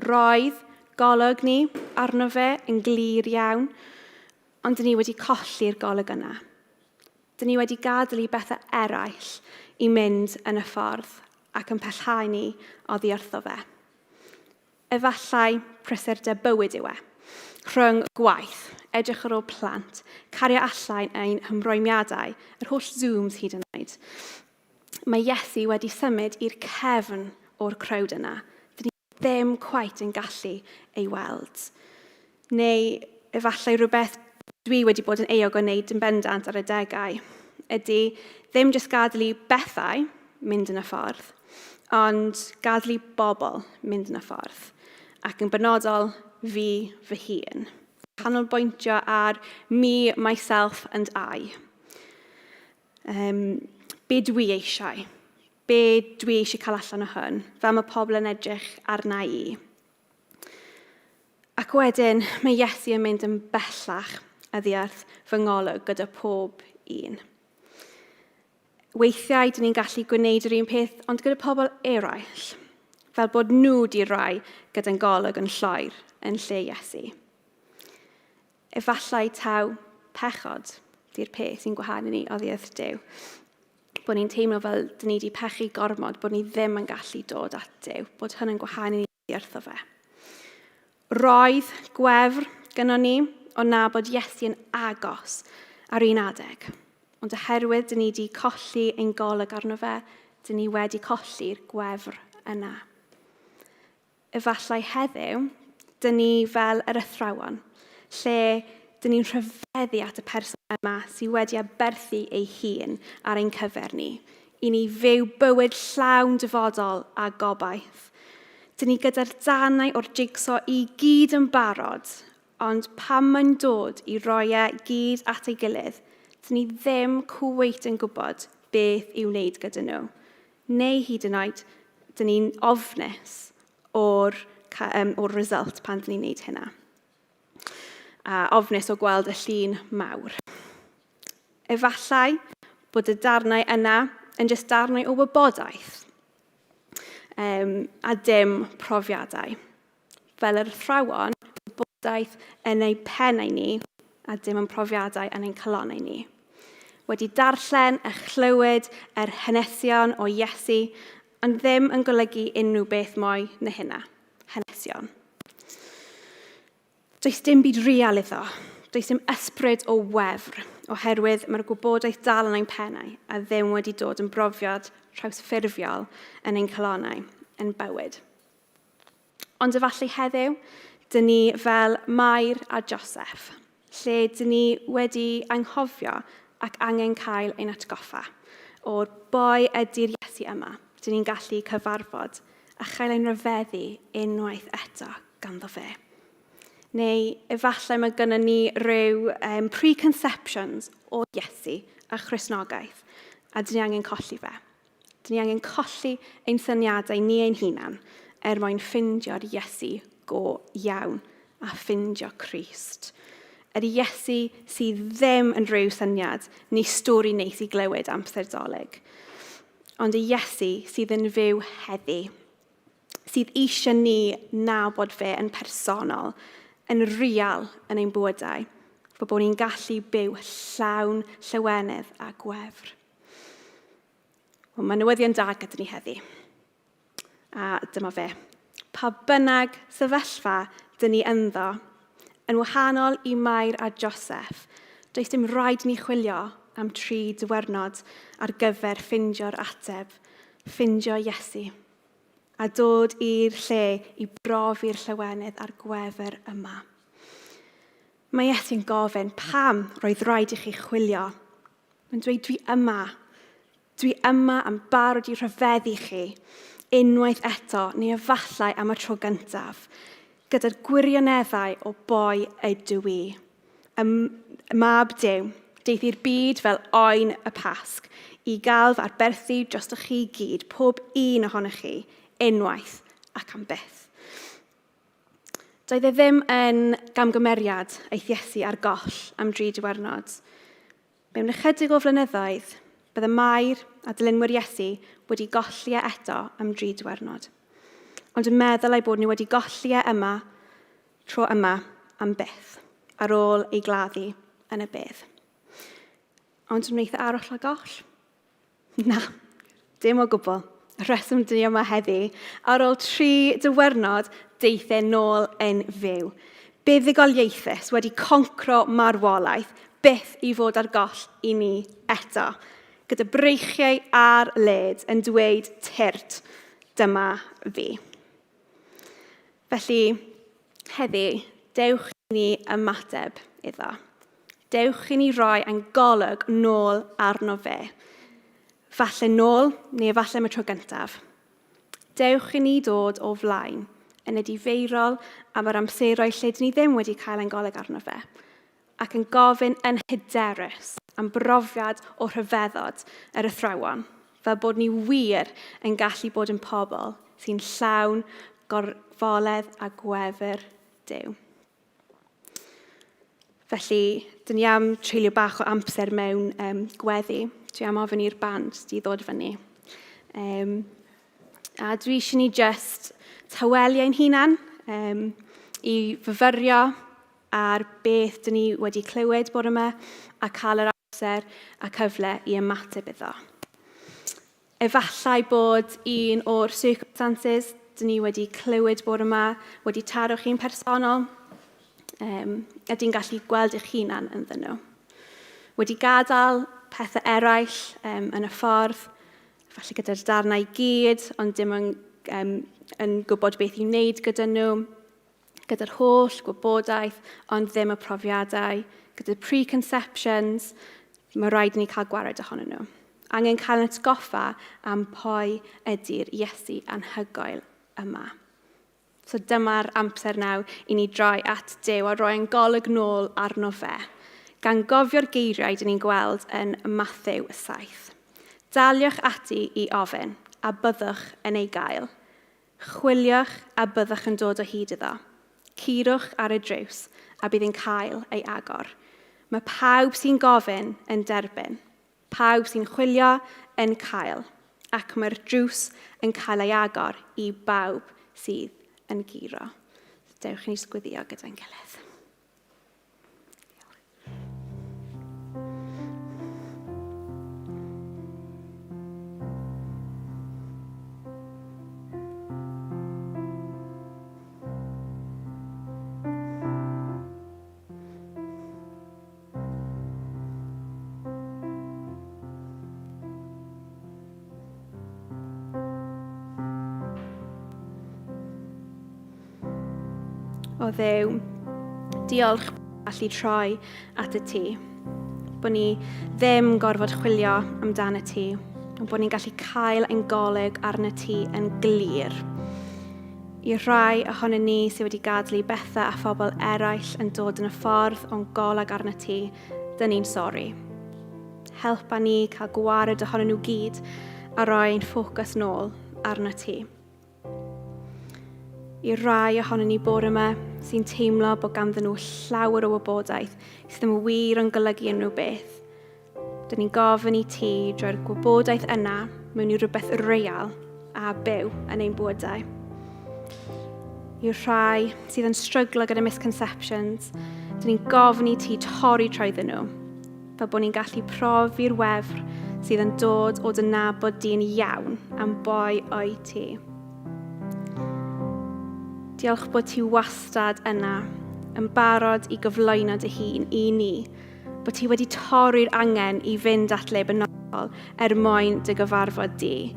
Roedd golwg ni arno fe yn glir iawn, ond dyn ni wedi colli'r golwg yna. Dyn ni wedi gadael i bethau eraill i mynd yn y ffordd ac yn pellhau ni oddi wrtho fe. Efallai prysurdeb bywyd yw e. Rhwng gwaith, edrych ar ôl plant, cario allan ein hymrwymiadau, yr holl Zooms hyd yn oed. Mae Iesu wedi symud i'r cefn o'r crowd yna. Dyn ni ddim cweit yn gallu ei weld. Neu efallai rhywbeth dwi wedi bod yn euog o wneud yn bendant ar adegau ydy ddim jyst gadael i bethau mynd yn y ffordd, ond gadael i bobl mynd yn y ffordd, ac yn benodol fi fy hun. Canolbwyntio ar me, myself and I. Um, be dwi eisiau? Be dwi eisiau cael allan o hwn? Fel mae pobl yn edrych arna i. Ac wedyn mae Iesu yn mynd yn bellach oddiwrth fy ngolwg gyda pob un. Weithiau, dyn ni'n gallu gwneud yr un peth, ond gyda pobl eraill, fel bod nhw di rai gyda'n golwg yn lloer yn lle Iesu. Efallai taw pechod di'r peth sy'n gwahanu ni oddi wrth Duw. Bod ni'n teimlo fel dyn ni wedi pechu gormod, bod ni ddim yn gallu dod at Duw, bod hwn yn gwahanu ni wrtho fe. Roedd gwefr gynnon ni o nabod Iesu yn agos ar un adeg, ond oherwydd dyn ni wedi colli ein golwg arno fe, dyn ni wedi colli'r gwefr yna. Efallai heddiw, dyn ni fel yr athrawon, lle dyn ni'n rhyfeddu at y person yma sydd wedi aberthu ei hun ar ein cyfer ni, i ni fyw bywyd llawn dyfodol a gobaith. Dyn ni gyda'r darnau o'r jigso i gyd yn barod, ond pan mae'n dod i roi e gyd at ei gilydd, dyn ni ddim cweit yn gwybod beth i'w wneud gyda nhw. Neu hyd yn oed, dyn ni'n ofnus o'r, um, o'r result pan dyn ni'n wneud hynna. A ofnus o gweld y llun mawr. Efallai bod y darnau yna yn jyst darnau o wybodaeth um, a dim profiadau. Fel yr athrawon, wybodaeth yn eu pennau ni a dim yn profiadau yn ein calonnau ni. Wedi darllen a chlywed yr hanesion o Iesu, ond ddim yn golygu unrhyw beth mwy na hynna. Hanesion. Does dim byd real iddo. Does dim ysbryd o wefr, oherwydd mae'r gwybodaeth dal yn ein pennau a ddim wedi dod yn brofiad trawsffurfiol yn ein calonnau, yn bywyd. Ond efallai heddiw, dyn ni fel Mair a Joseph, lle dyn ni wedi anghofio ac angen cael ein atgoffa o'r boi ydy'r Iesu yma, dyn ni'n gallu cyfarfod a chael ein rhyfeddu unwaith eto ganddo fe. Neu efallai mae gynnon ni rhyw um, preconceptions o Iesu a Christnogaeth, a dyn ni angen colli fe. Dyn ni angen colli ein syniadau ni ein hunan er mwyn ffindio'r Iesu go iawn a ffindio Crist. Yr Iesu sydd ddim yn rhyw syniad neu stori neis i glywed amser Dolig, ond y Iesu sydd yn fyw heddi sydd eisiau ni nabod fe yn personol, yn real yn ein bywydau. Fel bod ni'n gallu byw llawn llawenydd a gwefr. Wel, mae newyddion da gyda ni heddi. A dyma fe. Pa bynnag sefyllfa dyn ni ynddo, yn wahanol i Mair a Joseph, does dim rhaid ni chwilio am tri diwrnod ar gyfer ffindio'r ateb, ffindio Iesu, a dod i'r lle i brofi'r llawenydd a'r gwefr yma. Mae Iesu'n gofyn pam roedd rhaid i chi chwilio. Mae'n dweud, dwi yma. Dwi yma am barod i rhyfeddu chi unwaith eto, neu efallai am y tro gyntaf, gyda'r gwirioneddau o boi ydw i. Y mab Duw, deith i'r byd fel oen y Pasg, i gael fy arberthu drostoch chi gyd, pob un ohonoch chi, unwaith ac am byth. Doedd e ddim yn gamgymeriad aeth Iesu ar goll am dri diwrnod. Mewn ychydig o flynyddoedd, bydde Mair a dilynwyr Iesu wedi golli e eto am dri diwrnod. Ond yn meddwl eu bod nhw wedi golli e yma, tro yma, am byth, ar ôl ei gladdu yn y bedd. Ond wnaeth e aros ar goll? Na, dim o gwbl. Y rheswm dyn ni yma heddi, ar ôl tri diwrnod, deith e nôl yn fyw. Buddugoliaethus wedi concro marwolaeth, byth i fod ar goll i ni eto. Gyda breichiau ar led yn dweud tyrd, dyma fi. Felly, heddi, dewch i ni ymateb iddo. Dewch i ni roi ein golwg nôl arno fe. Falle nôl, neu efallai am y tro gyntaf. Dewch i ni dod o flaen, yn edifeirol am yr amseroedd lle dyn ni ddim wedi cael ein golwg arno fe, ac yn gofyn yn hyderus am brofiad o rhyfeddod yr athrawon, fel bod ni wir yn gallu bod yn pobl sy'n llawn gorfoledd a gwefr Duw. Felly, dyn ni am treulio bach o amser mewn um, gweddi. Dwi am ofyn i'r band di ddod fyny. Um, a dwi eisiau ni just tawelu ein hunan um, i fyfyrio ar beth dyn ni wedi clywed bore yma a cael yr amser a cyfle i ymateb iddo. Efallai bod un o'r circumstances dyn ni wedi clywed bore yma wedi taro chi'n personol, um, a di'n gallu gweld eich hunan ynddyn nhw. Wedi gadael pethau eraill um, yn y ffordd, falle gyda'r darnau i gyd, ond dim yn, um, yn gwybod beth i wneud gyda nhw gyda'r holl gwybodaeth, ond ddim y profiadau, gyda'r preconceptions, mae rhaid i ni cael gwared ohonyn nhw. Angen cael yn atgoffa am pwy ydy'r Iesu anhygoel yma. So dyma'r amser nawr i ni droi at Duw a roi yn golwg nôl arno fe, gan gofio'r geiriau dyn ni'n gweld yn Matthew 7. Daliwch ati i ofyn, a byddwch yn ei gael. Chwiliwch a byddwch yn dod o hyd iddo. Curwch ar y drws a bydd yn cael ei agor. Mae pawb sy'n gofyn yn derbyn, pawb sy'n chwilio yn cael, ac mae'r drws yn cael ei agor i bawb sydd yn guro. Dewch i ni sgwyddio gyda'n gilydd. O Dduw, diolch allu troi at y ti. Bod ni ddim gorfod chwilio amdano ti, ond bod ni'n gallu cael ein golwg arno ti yn glir. I rhai ohono ni sydd wedi gadael i bethau a phobl eraill yn dod yn y ffordd o'n goleg arno ti, dyn ni'n sori. Helpa ni cael gwared ohonyn nhw gyd a rhoi ein ffocws nôl arno ti. I rai ohonon ni bore yma sy'n teimlo bod ganddyn nhw llawer o wybodaeth sydd ddim wir yn golygu unrhyw beth, dyn ni'n gofyn i ti droi'r gwybodaeth yna mewn i rhywbeth real a byw yn ein bywydau. I'r rhai sydd yn stryglo gyda misconceptions, Dyn ni'n gofyn i ti torri trwyddyn nhw, fel bod ni'n gallu profi'r wefr sydd yn dod o dy nabod di'n iawn am boi o'i ti. Diolch bod ti wastad yna, yn barod i gyflwyno dy hun i ni, bod ti wedi torri'r angen i fynd at le benodol er mwyn dy gyfarfod di,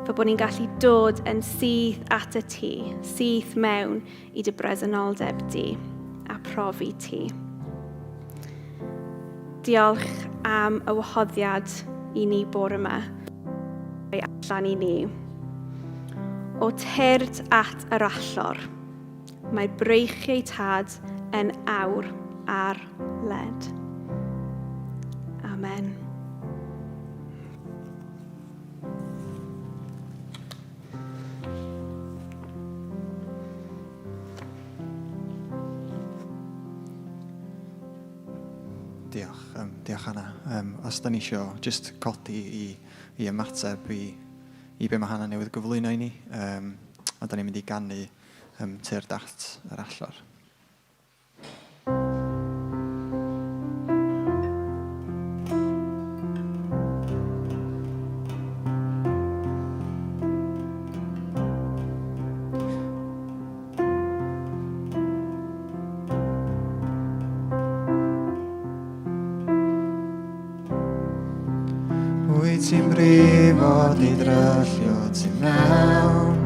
fel bod ni'n gallu dod yn syth at y ti, syth mewn i dy bresenoldeb di a profi ti. Diolch am y wahoddiad i ni bore yma, allan i ni. O tyrd at yr allor. Mae breichiau tad yn awr ar led. Amen. Diolch, um, diolch Anna. Um, os da ni isio just codi i, i ymateb i, i be mae Hannah newydd gyflwyno i ni, um, a da ni'n mynd i ganu um, tyrd at yr allor. Wyt ti'n brifo di dryllio tu mewn,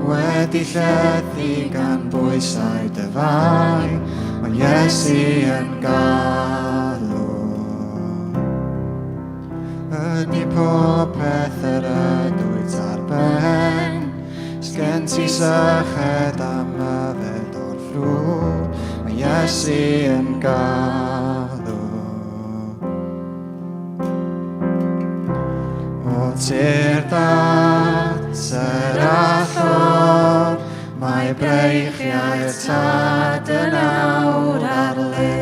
wedi llethu gan bwysau dy fai, mae Iesu yn galw. Ydy popeth yr ydwyt ar ben, sgen ti syched am yfed o'r ffrwd, mae Iesu yn galw. O tir dat yr allor, mae breichiau'r tad yn awr ar le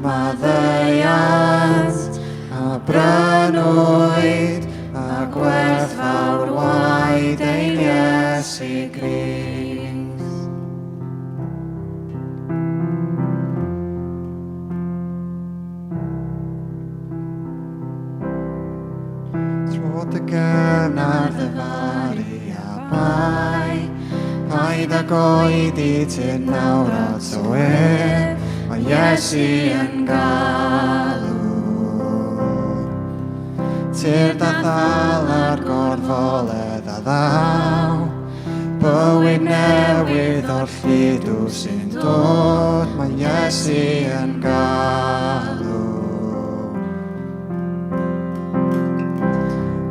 maddeuant a brynwyd a gwerthfawr waed ein Iesu Grist. Tro dy gefn ar ddyfaru a bai, paid ag oedi ti'n nawr ato ef, mae Iesu yn galw. Tyrd a thal ar gorfoledd a ddaw, bywyd newydd o'r lludw sy'n dod, mae Iesu yn galw.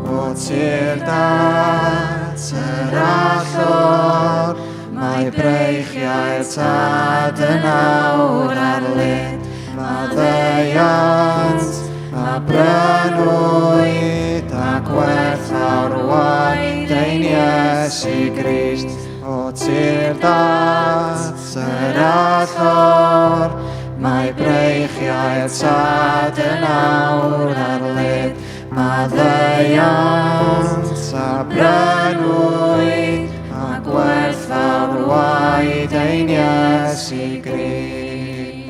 O tyrd at yr allor, mae breichiau'r tad yn awr ar led, maddeuant a brynwyd a gwerthfawr waed ein Iesu Grist. O tyrd at yr allor, mae breichiau'r tad yn awr ar led, maddeuant a brynwyd a gwerthfawr waed ein Iesu Grist.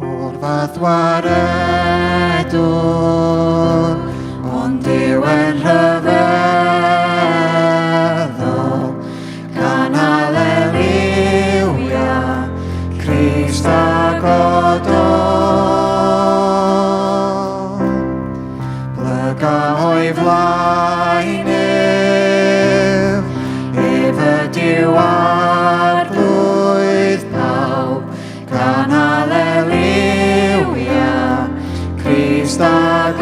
O'r fath waredwr, ond yw e'n rhyfeddol, gan haleluia, Crist a gododd. Plyga o'i flaen ef, ef ydyw arglwydd pawb, gan haleluia, Crist a gododd.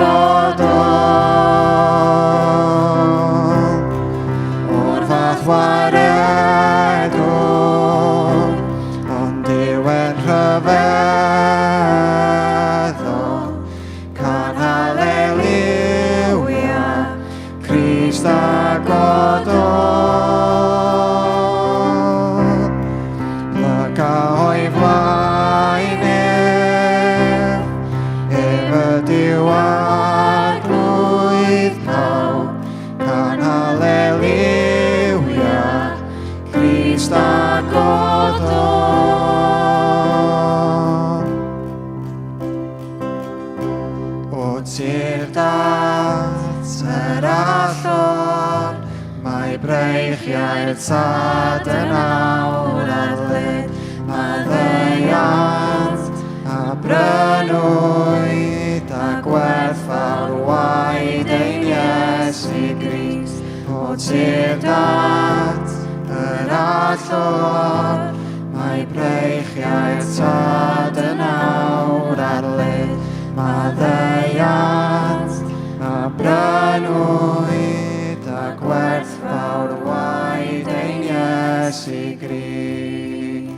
breichiau'r tad yn awr ar led maddeuant a brynwyd a gwerthfawr waed ein Iesu Grist o tir dat yr allor mae breichiau'r tad yn awr ar led maddeuant a brynwyd a gwerthfawr waed ein Iesu Grist.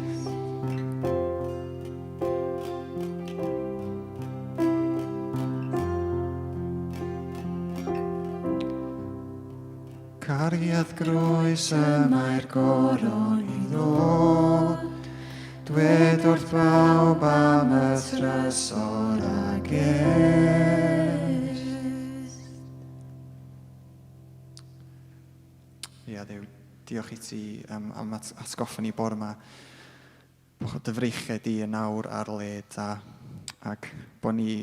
Cariad groes y mae'r goron i ddod, Dwed wrth bawb am y trysor a ges. Ia, Dduw, diolch i ti um, am atgoffa ni bore yma bod dy freichiau di yn awr ar led a, ac bod ni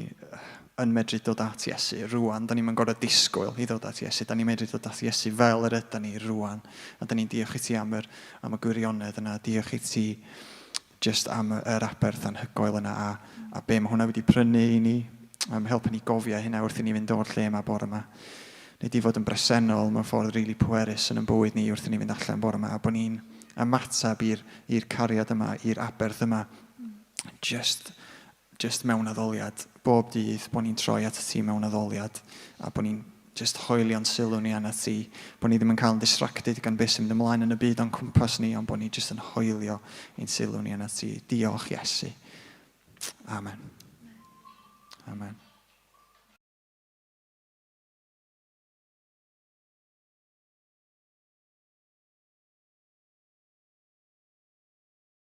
yn medru dod at Iesu rwan. Da ni'n gorfod disgwyl i ddod at Iesu. Da ni'n medru dod at Iesu fel yr yda ni rwan. A da ni'n diolch i ti am, yr, am y gwirionedd yna. Diolch i ti just am yr aberth anhygoel yna a, a be mae hwnna wedi prynu i ni. Am helpu ni gofio hynna wrth i ni fynd o'r lle yma bore yma. Neu di fod yn bresennol mewn ffordd rili really pwerus yn yn bywyd ni wrth i ni fynd allan bore yma a bod ni'n ymateb i'r cariad yma, i'r aberth yma. Just, just mewn addoliad. Bob dydd bod ni'n troi at y ti mewn addoliad a bod ni'n just hoelio'n sylw ni arna ti, bod ni ddim yn cael yn distracted gan beth sy'n mynd ymlaen yn y byd o'n cwmpas ni, ond bod ni just yn hoelio ein sylw ni arna ti. Diolch, Iesu. Amen. Amen.